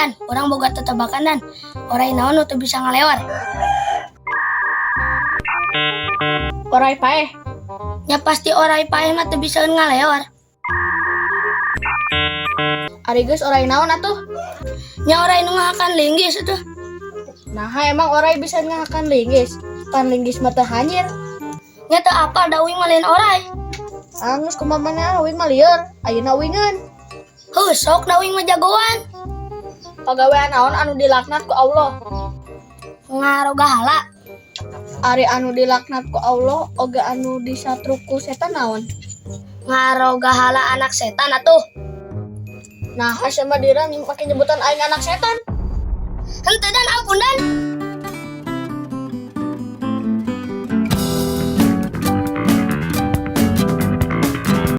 Dan, urang boga tetebakan, Dan. Orai naon nu teu bisa ngaleor? Orai paeh. Ya pasti orai paeh mah teu bisa ngaleor. Ari geus orai naon atuh? Nya orai nu ngahakan linggis atuh. Nah, emang orai bisa ngahakan linggis? Pan linggis mah teu hanyir. Nya teu apal, da uing mah lain orai. Anggeus kumaha mana uing mah lieur, ayeuna uingeun. Heuh, sok, da uing mah jagoan. Pagawean naon anu dilaknat ku Allah? Ngarogahala. Ari anu dilaknat ku Allah oge anu disatruk ku setan naon? Ngarogahala anak setan atuh. Nah, sama dira make nyebutan aing anak setan. Henteu, Dan, ampun, Dan.